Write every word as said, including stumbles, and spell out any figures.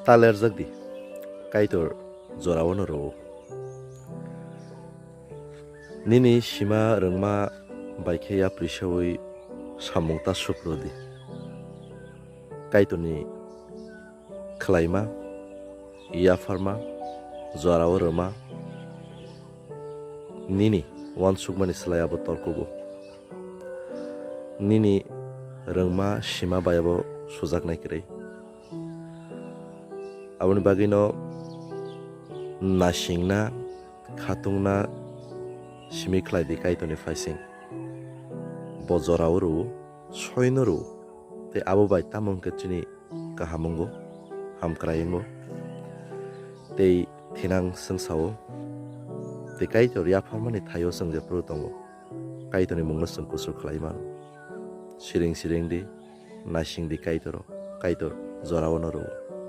Ta lerjak di, Kaitor jorao no rwo. Nini sima rwngma bai khe yapri saui samung ta suk rw di. Kaitorni khlaima, yapharma, jorao rwma, nini uansukmani slai abo torkugo. Nini rwngma sima bai abo sujaknai kwrwi. Aboni bagwino nasingna, khatungna simi khlai di Kaitorni phaising. Bo jorao rwo, soino rwo, tei abo bai tamo hwnkhe chini kaham wngo, hamkrai wngo, tei thinang chwng sao, tei Kaitor yapharmani thaio chwng jephru tongo, Kaitorni mungno chwng kusu khlai mano. Siring siring di, nasing di Kaitoro, Kaitor jorao no rwo.